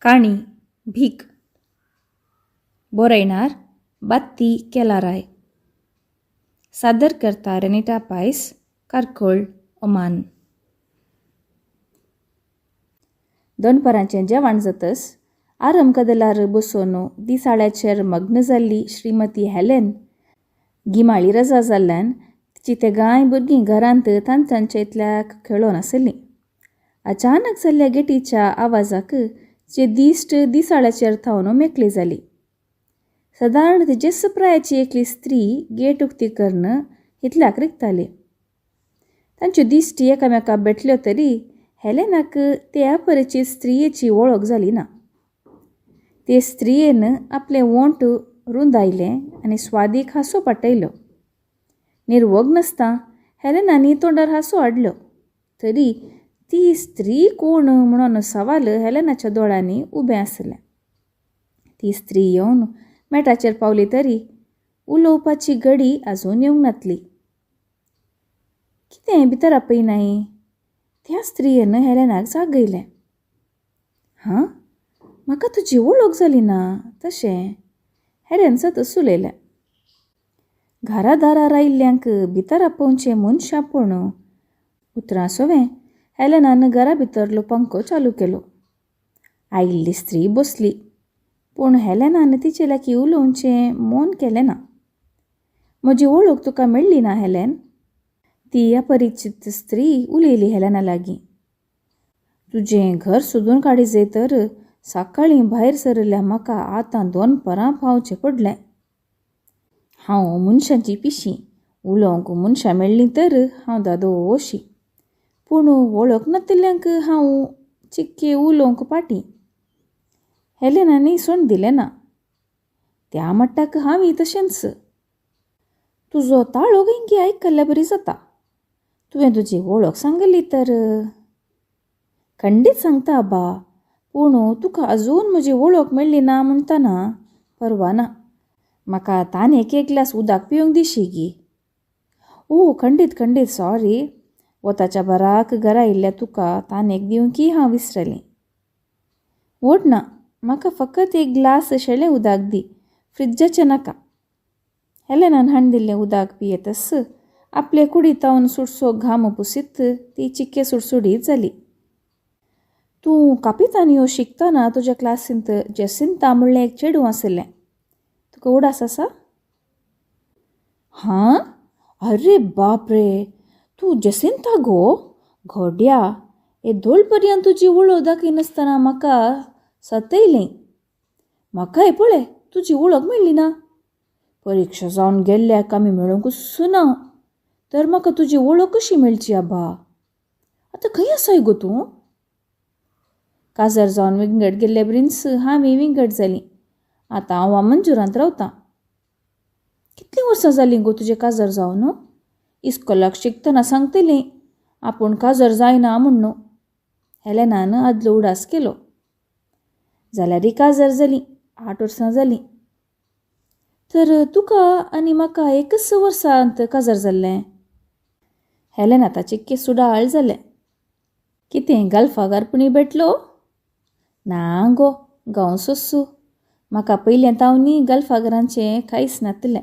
काणी भीक. बरयणार बात्ती केलाराय. सादर करता रेनिटा पायस, कारकोळ, ओमान. दनपरांचें जेवण जातच आरम कदेलार बसून दिसाळ्याचेर मग्न जाल्ली श्रीमती हेलेन गिमाळी रजा जाल्ल्यान तिची तेगांय भुरगीं घरांत तांच्या इतल्याक खेळोन आसलीं. अचानक जाल्ल्या गेटीच्या आवाजाक तिचे दिश्ट दिसाळ्याचेर थावन मेकळी जाली. सदारण तिजेच प्रायाची एकली स्त्री गेट उक्ती करून इतल्याक रिगताली. तांच्यो दिश्टी एकामेका भेटल्यो तरी हेलेनाक ते अपरिचीत स्त्रियेची वळख जाली ना. ते स्त्रियेन आपलें ओंठ रुंदायलें आनी स्वादीक हांसो पाटयलो. निर्वोग नासता हेलेनानी तोंडार हांसो हाडलो तरी ती स्त्री कोण म्हणून सवाल हेलेनाच्या दोळ्यांनी उबें आसलें. ती स्त्री येवन मेटाचेर पावली तरी उलोवपाची घडी आजून येवंक नातली. कितें भितर आपयनाय? त्या स्त्रियेन हेलेनाक जागयलें. हां, म्हाका तुजी वळख जाली ना तशें हेलेन सतच उलयलें. घरा दारार आयिल्ल्यांक भितर आपोवचें मनशां पूण उतरां सोवें हेलेनान घरा भितरलो पंखो चालू केलो. आयिल्ली स्त्री बसली पूण हेलेनान तिचे लागीं उलोवचें मन केलें ना. म्हजी वळख तुका मेळ्ळी ना हेलेन? ती अपरिचीत स्त्री उलयली हेलेना लागीं. तुजें घर सोदून काडी जाय तर सकाळीं भायर सरिल्ल्या म्हाका आतां दोन परां पावचें पडलें. हांव मनशांची पिशी, उलोवंक मनशां मेळ्ळीं तर हांव दादोशी, पूण वळख नातिल्ल्यांक हांव चिक्के उलोवंक पाटी. हेलेनानी सोण दिलें ना. त्या मट्टाक हांवूय तशेंच. तुजो ताळो खंय आयकल्ल्या बरी जाता. तुवें तुजी वळख सांगली तर? खंडीत सांगता आबा, पूण तुका अजून म्हजी वळख मेळ्ळी ना म्हणटना परवा ना. म्हाका तान एक एक ग्लास उदक पिवंक दिशी गी? ओ खंडीत खंडीत, सॉरी. वताच्या बराक घरा आयिल्ल्या तुका तानेक दिवंकय हांव विसरलें. वोड ना, म्हाका फकत एक ग्लास शेळें उदक दी, फ्रिज्जाचें नाका. हेलेनान हाडून दिल्लें उदक पियेतच आपले कुडीतावन सुटसो घाम पुसीत ती चिक्के सुडसुडीत जाली. तूं कापितानियो शिकतना तुज्या क्लासींत जेसिंता म्हणलें एक चेडूं आशिल्लें, तुका उडास आसा? हां, अरे बाप रे, तूं जेसिंता गो? घोड्या, येदोळ पर्यंत तुजी वळख दाखयनासतना म्हाका सतयलें. म्हाकाय पळय तुजी वळख मेळ्ळी ना. परिक्षा जावन गेल्ल्याक आमी मेळूंकच ना तर म्हाका तुजी वळख कशी मेळची आबा? आतां खंय आसाय गो तूं? काजार जावन विंगड गेल्ले ब्रिन्स हांवें विंगड जालीं. आतां हांव वामनजुरांत रावतां. कितलीं वर्सां जालीं गो तुजें काजार जावन? इस्कोलाक शिकतना सांगतलीं आपूण काजार जायना म्हूण. हेलेनान आदलो उडास केलो. जाल्यारय काजार जालीं, 8 वर्सां जालीं. तर तुका आनी म्हाका एकच वर्सांत काजार जाल्लें. हेलेन आतां चिक्के सुडाळ जालें. कितें गल्फागार पुणी भेटलो? ना गो, गांव सोस्सू. म्हाका पयलें तावनी गल्फागरांचें कांयच नातलें.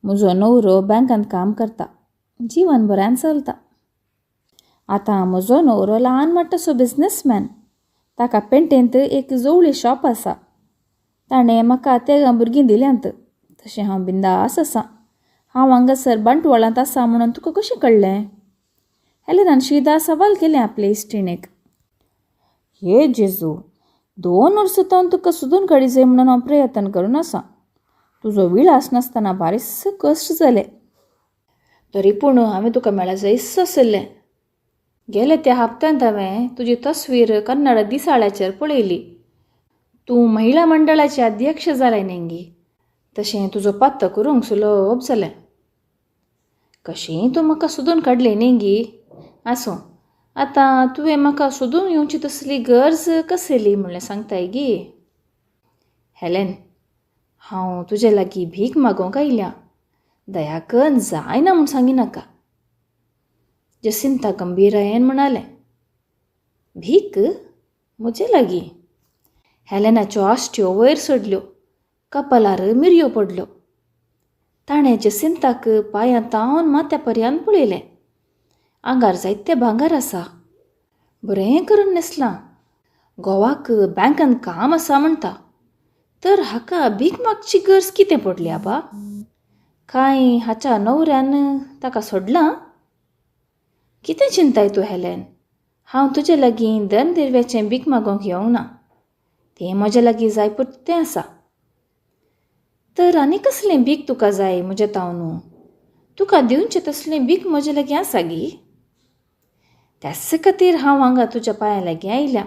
म्हजो नवरो बँकांत काम करता, जिवन बऱ्यान चलता. आतां म्हजो नवरो ल्हान मातसो बिजनसमॅन. ताका पेंटेंत एक जोवळी शॉप आसा. ताणें म्हाका तेगां भुरगीं दिल्यांत. तशें हांव बिंदास आसा. हांव हांगासर बंटवाळांत आसा म्हणून तुका कशें कळ्ळें? हेलेनान शिदा सवाल केलें आपले इश्टिणेक. हे जेजू, 2 वर्सां तावन तुका सोदून काडी जाय म्हणून हांव प्रयत्न करून आसा. तुजो विळास नासतना बारीस कश्ट जाले. तरी पूण हांवें तुका मेळा जायच आशिल्लें. गेले त्या हप्त्यांत हांवें तुजी तस्वीर कन्नड दिसाळ्याचेर पळयली. तूं महिला मंडळाचे अध्यक्ष जालें न्ही? तशें तुजो पत्तो करूंक सुलभ जालें. कशीं तूं म्हाका सोदून काडलें न्ही गी? आसूं, आतां तुवें म्हाका सोदून येवची तसली गरज कसली म्हणलें सांगताय गी? हेलेन, हांव तुजे लागीं भीक मागोवंक आयल्या. दया करून जायना म्हूण सांगिनाका. जसिंता गंभीरायेन म्हणालें. भीक म्हजे लागीं? हेलेनाच्यो आश्ट्यो वयर सोडल्यो. कपालार मिरयो पडल्यो. ताणें जसिंताक पांयां तावन माथ्या पर्यंत पळयलें. आंगार जायते भांगर आसा, बरें करून न्हेसलां, घोवाक बँकान काम आसा म्हणटा, तर हाका भीक मागची गरज कितें पडली आबा? कांय हाच्या न्हवऱ्यान ताका सोडलां? कितें चिंताय तूं हेलेन? हांव तुजे लागीं दनदिरव्याचें भीक मागोवंक येवंक ना. तें म्हज्या लागीं जाय पुरतें आसा. तर आनी कसलें भीक तुका जाय म्हज्या तावनू? तुका दिवचें तसलें भीक म्हज्या लागीं आसा गी? त्याच खातीर हांव हांगा तुज्या पांयां लागीं आयल्या.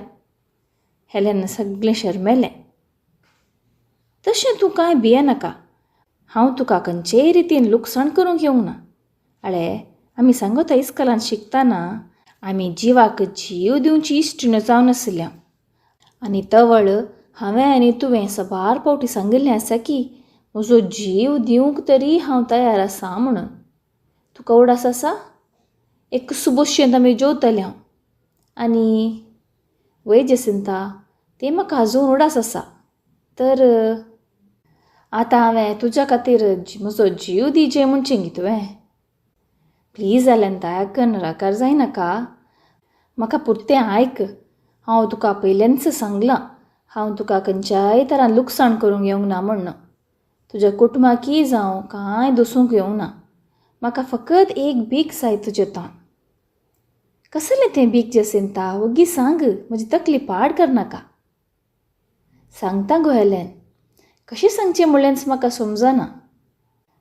हेलेन सगळें शरमेलें. तशें तूं कांय भियेनाका. हांव तुका खंयचेय रितीन लुकसाण करूंक येवंक ना. आळे, आमी सांगोता इस्कोलांत शिकतना आमी जिवाक जीव दिवची इश्टिण्यो जावन आसल्या. आनी तवळ हांवें आनी तुवें सबार पावटी सांगिल्लें आसा की म्हजो जीव दिवंक तरी हांव तयार आसा म्हणून. तुका उडास आसा? एक सुबोशेंत आमी जेवतले हांव. आनी वय जसिंता, तें म्हाका आजून उडास आसा. तर आतां हांवें तुज्या खातीर म्हजो जीव दिजे म्हणचें गी तुवें? प्लीज हेलेन, दया करून रागार जायनाका. म्हाका पुरतें आयक. हांव तुका पयलेंच सांगलां, हांव तुका खंयच्याय तरान लुकसाण करूंक येवंक ना म्हण्ण. तुज्या कुटुंबाकय जावं कांय दसूंक येवंक ना. म्हाका फकत एक भीक जाय तुजे तान. कसलें तें भीक जसिंता? वोगी सांग, म्हजी तकली पाड करनाका. सांगता गो हेलेन, कशें सांगचें म्हणलेंच म्हाका समजना.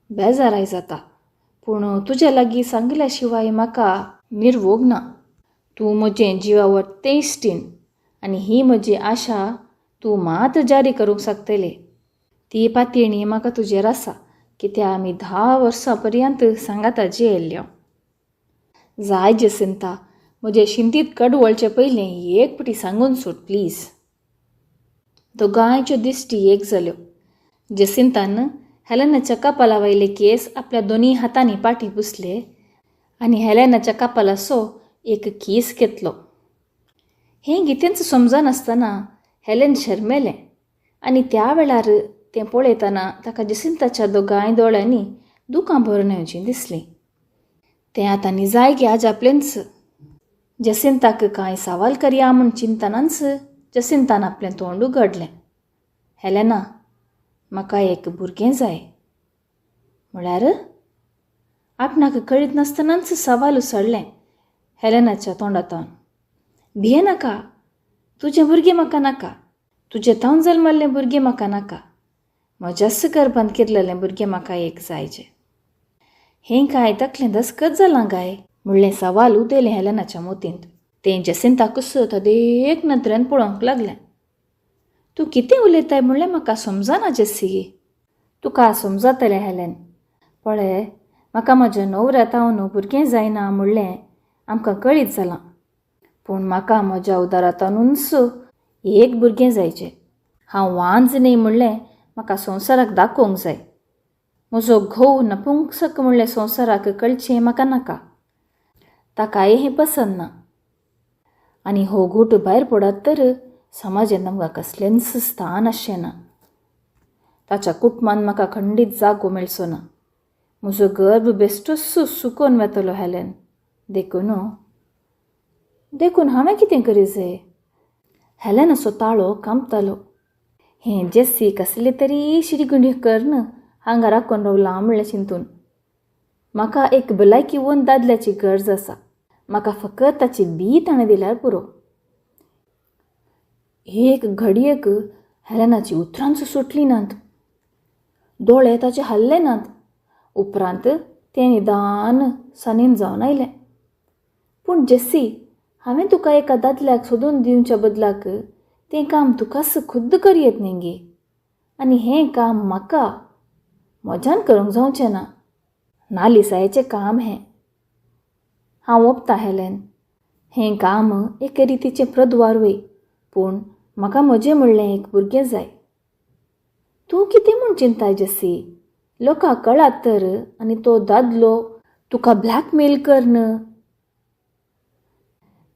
बेजाराय जाता, पूण तुज्या लागीं सांगल्या शिवाय म्हाका निर्वोग ना. तूं म्हजें जिवावर तें इश्टीण आनी ही म्हजी आशा तूं मात जारी करूंक शकतले. ती पातयेणी म्हाका तुजेर आसा, कित्याक आमी 10 वर्सां पर्यंत सांगाता जियेल्यो. जाय जसिंता, म्हजें शिंतीत कडवळचे पयलें एक पटी सांगून सोड प्लीज. दोगांयच्यो दिश्टी एक जाल्यो. जसिंतान हेलेनाच्या कपाला वयले केस आपल्या दोनूय हातांनी पाटी पुसले आनी हेलेनाच्या कपालाचो एक कीस घेतलो. हें कितेंच समजनासतना हेलेन शरमेलें आनी त्या वेळार तें पळयतना ताका जसिंताच्या दोगांय दोळ्यांनी दुकां भरून येवचीं दिसलीं. तें आतां निजाय गी आजापलेंच. जसिंताक कांय सवाल करया म्हूण चिंतनाच जसिंतान आपलें तोंड उगडलें. हेलेना, म्हाका एक भुरगें जाय. म्हळ्यार? आपणाक कळीत नासतनाच सवाल उसळ्ळें हेलेनाच्या तोंडांतल्यान. भियेनाका, तुजें भुरगें म्हाका नाका, तुजें तावन जल्मल्लें भुरगें म्हाका नाका, म्हज्याच गर्भांत किरलेलें भुरगें म्हाका एक जायजें. हें कांय तकलें दसकत जालां काय म्हणलें सवाल उदेलें हेलेनाच्या मोतींत. तें जसिंताकूच तदेक नदरेन पळोवंक लागलें. तूं कितें उलयताय म्हणलें म्हाका समजना जेसी. तुका समजतलें हेलेन. पळय, म्हाका म्हज्या न्हवऱ्या तावन भुरगें जायना म्हणलें आमकां कळीत जालां, पूण म्हाका म्हज्या उदारांतूच एक भुरगें जायचें. हांव वांज न्हय म्हणलें म्हाका संवसाराक दाखोवंक जाय. म्हजो घोव नपुंसक म्हणलें संवसाराक कळचें म्हाका नाका. ताकाय हें पसंत ना. आनी हो घूट भायर पडत तर समाजांत आमकां कसलेंच स्थान आसचें ना. ताच्या कुटुंबान म्हाका खंडीत जागो मेळचो ना. म्हजो गर्भ बेश्टोच सुकोवन वेतलो हेलेन. देखून देखून हांवें कितें करी जाय? हेलेन असो ताळो कांपतालो. हें जेसी कसले तरी शिडीगुंडी करून हांगा राखून रावलां म्हणलें चिंतून. म्हाका एक भलायकी वंद दादल्याची गरज आसा. म्हाका फकत ताची बी ताणें दिल्यार पुरो. एक घडयेक हेलेनाची उतरांच सुटलीं नात. दोळे ताचे हाल्ले नात. उपरांत तें निदान सनीन जावन आयलें. पूण जेसी, हांवें तुका एका दादल्याक सोदून दिवच्या बदलाक तें काम तुकाच खुद्द करयेत न्ही गे. आनी हें काम म्हाका म्हज्यान करूंक जावचें ना. नालिसायेचें काम हें. हांव ओपतां हेलेन, हें काम एके रितीचें प्रद्वार वय, पूण म्हाका म्हजें म्हणलें एक भुरगें जाय. तूं कितें म्हूण चिंताय जेसी? लोकांक कळत तर आनी तो दादलो तुका ब्लॅकमेल करन.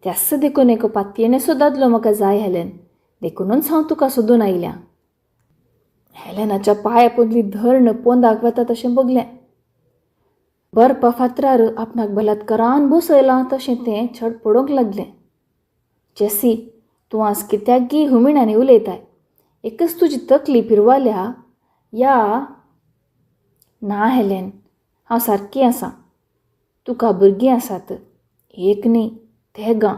त्याच देखून एक पातयेणेसो दादलो म्हाका जाय हेलेन. देखूनच हांव तुका सोदून आयल्या. हेलेनाच्या पांया पोंदली धरण पोंदाक वता तशें बगलें. बर्फा फातरार आपणाक बलात्कारान बसयलां तशें तें छड पडूंक लागलें. जेसी, तूं आज कित्याक हुमिणांनी उलयताय? एकच तुजी तकली पिरवाल्या या ना? हेलेन, हांव सारकी आसा. तुका भुरगीं आसात, एक न्ही तेगां,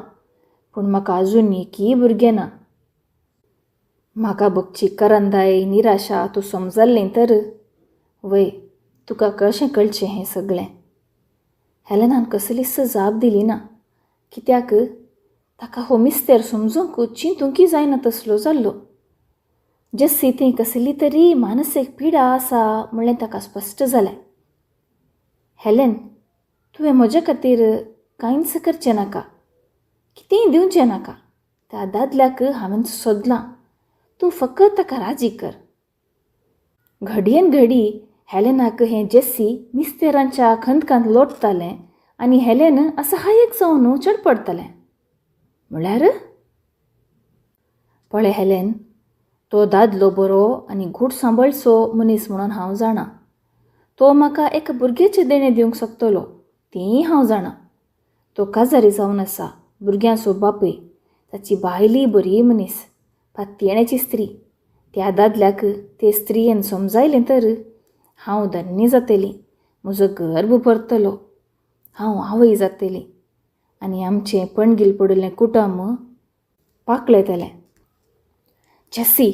पूण म्हाका आजून एकूय भुरगें ना. म्हाका भोगची करंदाय निराशा तूं समजल्लें तर. वय, तुका कशें कळचें हें सगळें? हेलेनान कसलीच जाप दिली ना, कित्याक ताका हो मिस्तेर समजूंक चिंतूंकय जायना तसलो जाल्लो. जेस्सी थंय कसली तरी मानसीक पिडा आसा म्हणलें ताका स्पश्ट जालें. हेलेन, तुवें म्हजे खातीर कांयच करचें नाका, कितेंय दिवचें नाका. त्या दादल्याक हांवें सोदलां, तूं फकत ताका राजी कर. घडयेन घडी हेलेनाक हें जेस्सी मिस्तेरांच्या खंदकांत लोटतालें आनी हेलेन असहायक जावन चड पडतालें. म्हळ्यार पळय हेलेन, तो दादलो बरो आनी घूट सांबाळचो मनीस म्हणून हांव जाणा. तो म्हाका एका भुरग्याचें देणें दिवंक शकतलो तेंय हांव जाणा. तो काजारी जावन आसा, भुरग्यांचो बापूय, ताची बायली बरी मनीस, पातयेण्याची स्त्री. त्या दादल्याक ते स्त्रियेन समजायलें तर हांव धन्य जातली, म्हजो गर्भ भरतलो, हांव आवय जातली आनी आमचें पणगील पडिल्लें कुटुंब पाकळेतलें. जेसी,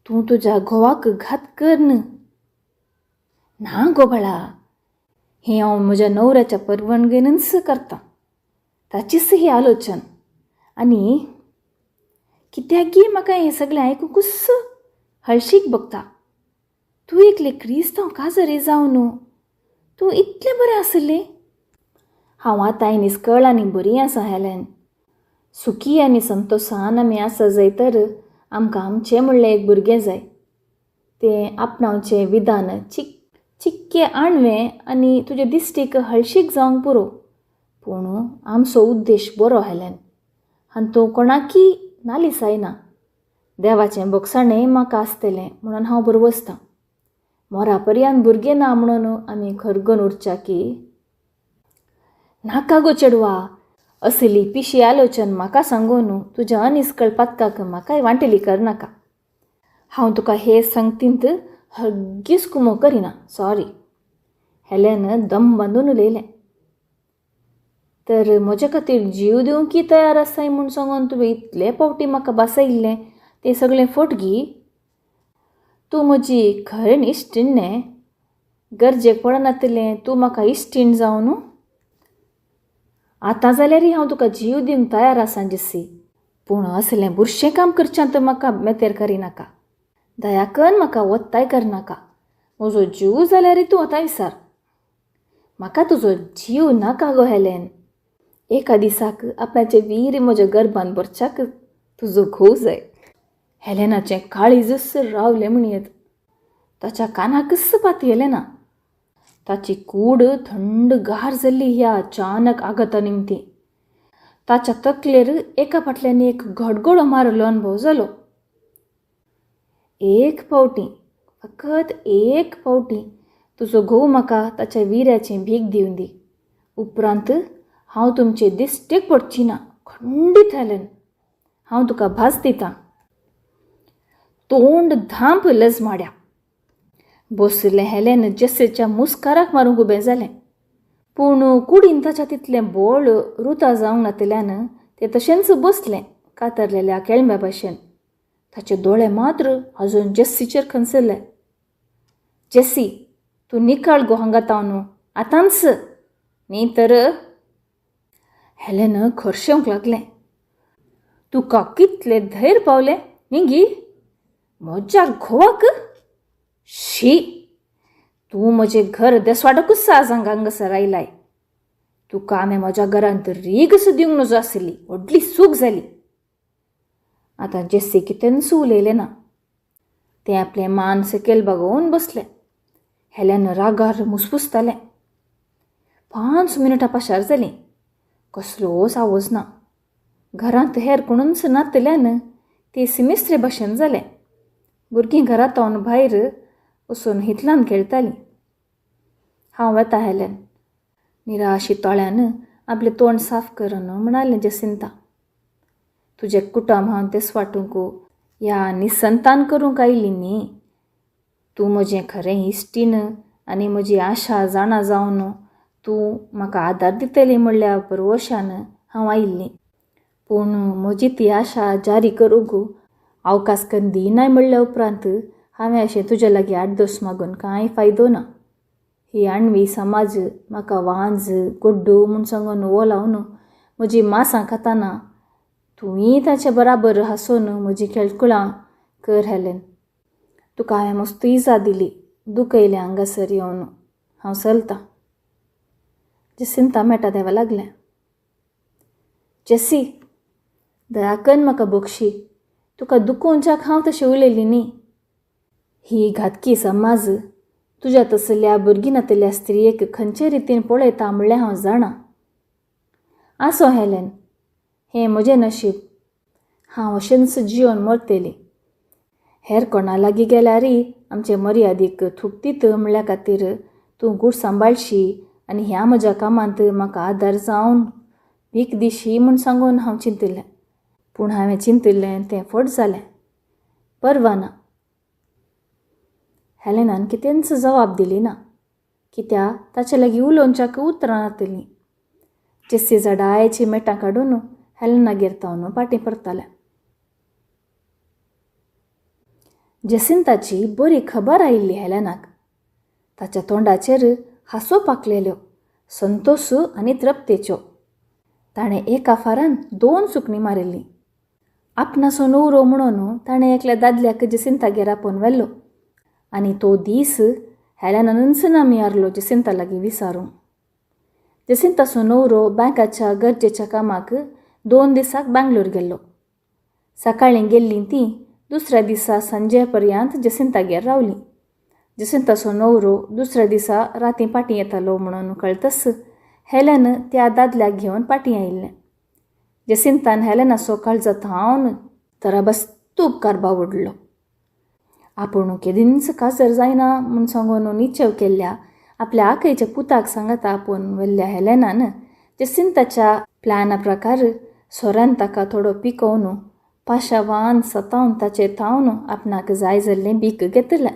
तूं तुज्या घोवाक घात कर ना गो बाळा, हें हांव म्हज्या नवऱ्याच्या परवानगेनच करतां. ताचीच ही आलोचन. आनी कित्याकगी म्हाका हें सगळें आयकुंकूच हळशीक भोगता. तूं एकलें क्रिस्तांव काजारी जावन तूं इतलें बरें आसलें. हांव आतांय निस्कळ आनी बरी आसा हेलेन. सुखी आनी संतोसान आमी आसा जाय तर आमकां आमचें म्हणलें एक भुरगें जाय. तें आपणावचें विधान चिक्कें आणवें आनी तुजे दिश्टीक हळशीक जावंक पुरो, पूण आमचो उद्देश बरो हेलेन. हातूंत कोणाकय नालीस जायना. देवाचें भोगसाणें म्हाका आसतलें म्हणून हांव बरवसतां. मोरा पर्यान भुरगें ना म्हणून आमी खरगून उरच्या की नाका गो चेडवा. असली पिशी आलोचन म्हाका सांगून तुज्या अनिस्कळ पातकाक म्हाकाय वांटेली करनाका. हांव तुका हे संगतींत हरगीज कुमो करिना, सॉरी. हेलेन दम बांदून उलयलें. तर म्हजे खातीर जीव दिवंकय तयार आसाय म्हूण सांगून तुवें इतले फावटी म्हाका भासयिल्लें तें सगळें फट गी? तूं म्हजी खरें इश्टीण न्ही? गरजेक पडनातलें तूं म्हाका इश्टीण जावन. आतां जाल्यारय हांव तुका जीव दिवंक तयार आसा जेसी, पूण असलें बुरशें काम करच्यांत म्हाका मेतेर करिनाका. दया कर म्हाका ओत्ताय करनाका. म्हजो जीव जाल्यारय तूं आतां विसार. म्हाका तुजो जीव नाका गो हेलेन. एका दिसाक आपणाचे वीर म्हज्या गर्भान भरच्याक तुजो घोव जाय. हेलेनाचें काळीजच रावलें म्हणयेत. ताच्या कानाकच पातयेलें ना. ताची कूड थंडगार जाल्ली ह्या अचानक आघाता निमतीं. ताच्या तकलेर एका फाटल्यान एक गडगडो मारलो अणभव जालो. एक फावटी, फकत एक फावटी तुजो घोव म्हाका ताच्या विऱ्याचें भीक दिवन दी. उपरांत हांव तुमचे दिश्टीक पडची ना, खंडीत हेलेन. हांव तुका भास दितां. तोंड धांप लजमाड्या. बशिल्लें हेलेन जेसीच्या मुस्काराक मारूंक उबें जालें, पूण कुडीन ताच्या तितलें बळ रुता जावंक नातिल्ल्यान तें तशेंच बसलें कातरलेल्या केळम्या भाशेन. ताचे दोळे मात्र अजून जेसीचेर खंचल्ले. जेसी, तूं निकाळ गो हांगा तावन आतांच, न्ही तर. हेलेन खर्शेवंक लागलें. तुका कितलें धैर्य पावलें न्ही गी म्हज्या घोवाक? शी, तूं म्हजें घर देसवाडकूच आज हांगा हांगासर आयलाय. तुका हांवें म्हज्या घरांत रीग सुद्दां दिवंक नजो आसली, व्हडली चूक जाली. आतां जेसी कितेंच उलयलें ना. तें आपलें मान सकयल बागोवन बसलें. हेलेन रागार मुसफुसतालें. 5 मिनटां पाशार जालीं, कसलोच आवाज ना. घरांत हेर कोणूच नातल्यान ते सिमिस्त्रे भाशेन जालें. भुरगीं घरांत भायर वचून हितलान खेळटालीं. हांव वेता हेलेन, निराशी तोळ्यान आपलें तोंड साफ करून म्हणालें जसिंता. तुजें कुटुंब हांव तेस वांटूंक ह्या निसंतान करूंक आयली न्ही. तूं म्हजें खरें इश्टीण आनी म्हजी आशा जाणा जावन तूं म्हाका आदार दितली म्हणल्या भरवशान हांव आयिल्लीं. पूण म्हजी ती आशा जारी करूंक अवकाश कन्न दिनाय म्हणल्या उपरांत हांवें अशें तुज्या लागीं आडदोस मागून कांय फायदो ना. ही आणवी समाज म्हाका वांज गोड्डू म्हूण सांगून वो लावन म्हजी मासां खाताना तुंय ताचे बराबर हांसून म्हजी खेळकुळां कर हेलेन. तुका हांवें मस्त इजा दिली, दुखयलें हांगासर येवन. हांव चलतां. जसिंता मेटा देवा लागलें. जेसी, दया कन्न म्हाका बक्षी. तुका दुखोवच्याक हांव तशें उलयली न्ही. ही घातकी समाज तुज्या तसल्या भुरगीं नातल्या स्त्रियेक खंयचे रितीन पळयता म्हणलें हांव जाणा. आसो हेलेन, हें म्हजें नशीब. हांव अशेंच जियोन मरतली. हेर कोणा लागीं गेल्यारय आमचे मर्यादीक थुकतीत म्हणल्या खातीर तूं गूट सांबाळशी आनी ह्या म्हज्या कामांत म्हाका आदार जावन भीक दिशी म्हूण सांगून हांव चिंतिल्लें. पूण हांवें चिंतिल्लें तें फट जालें. परवा ना. हेलेनान कितेंच जबाब दिली ना. कित्याक ताचे लागीं उलोवच्याक उतरां नातिल्लीं. जेस्सी जडायचीं मेटां काडून हेलेनागेर तावन फाटीं परतालें. जेसिंताची बरी खबर आयिल्ली हेलेनाक. ताच्या तोंडाचेर हांसो पाकलेल्यो, संतोस आनी तृप्तेच्यो. ताणें एका फारान 2 सुकणीं मारिल्लीं. आपणाचो न्हवरो म्हणून ताणें एकल्या दादल्याक जेसिंतागेर आपोवन व्हेलो आनी तो दीस हेलेनानूच ना मियारलो जेसिंता लागीं विसारूंक. जेसिंताचो न्हवरो बँकाच्या गरजेच्या कामाक 2 दिसाक बेंगलोर गेल्लो. सकाळीं गेल्लीं तीं दुसऱ्या दिसा सांजे पर्यंत जेसिंतागेर रावलीं. जेसिंताचो न्हवरो दुसऱ्या दिसा रातीं पाटीं येतालो म्हणून कळतच हेलेन त्या दादल्याक घेवन पाटीं आयिल्लें. जेसिंतान हेलेनाचो काळजा थावन तराबस्तू उपकार बावडलो. आपूण केदींच काजर जायना म्हूण सांगून निश्चेव केल्ल्या आपल्या आकयच्या पुताक सांगाता आपोवन व्हेल्ल्या हेलेनान जेसिंताच्या प्लॅना प्रकार सोऱ्यान ताका थोडो पिकोवन पाशावान सतावन ताचे थावन आपणाक जाय जाल्लें भीक घेतलें.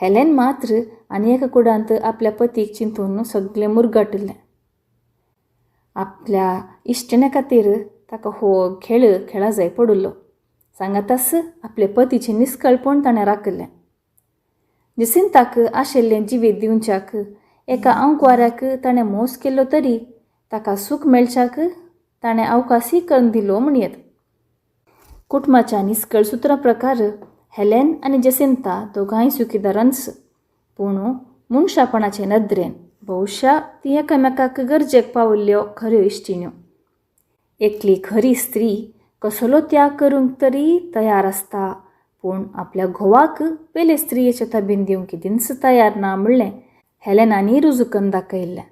हेलेन मात्र आनी एका कुडांत आपल्या पतीक चिंतून सगळें मुरगाटिल्लें. आपल्या इश्टिणे खातीर ताका हो खेळ खेळा जाय पडिल्लो. सांगाताच आपले पतीचें निस्कळपण ताणें राखिल्लें. जेसिंताक आशिल्लें जिवीत दिवच्याक एका आंकवाऱ्याक ताणें मोस केल्लो तरी ताका सूख मेळच्याक ताणें अवकाशय करून दिलो म्हणयेत. कुटुंबाच्या निस्कळ सुत्रां प्रकार हेलेन आनी जेसिंता दोगांय सुखीदारांच. पूण मनशापणाचे नदरेन बहुशा ती एकामेकाक गरजेक पाविल्ल्यो खऱ्यो इश्टिण्यो. एकली खरी स्त्री कसलो त्याग करूंक तरी तयार आसता, पूण आपल्या घोवाक पेले स्त्रियेचे तबीन दिवंक केदींच तयार ना म्हणलें हेलेनानी रुजू करून दाखयल्लें.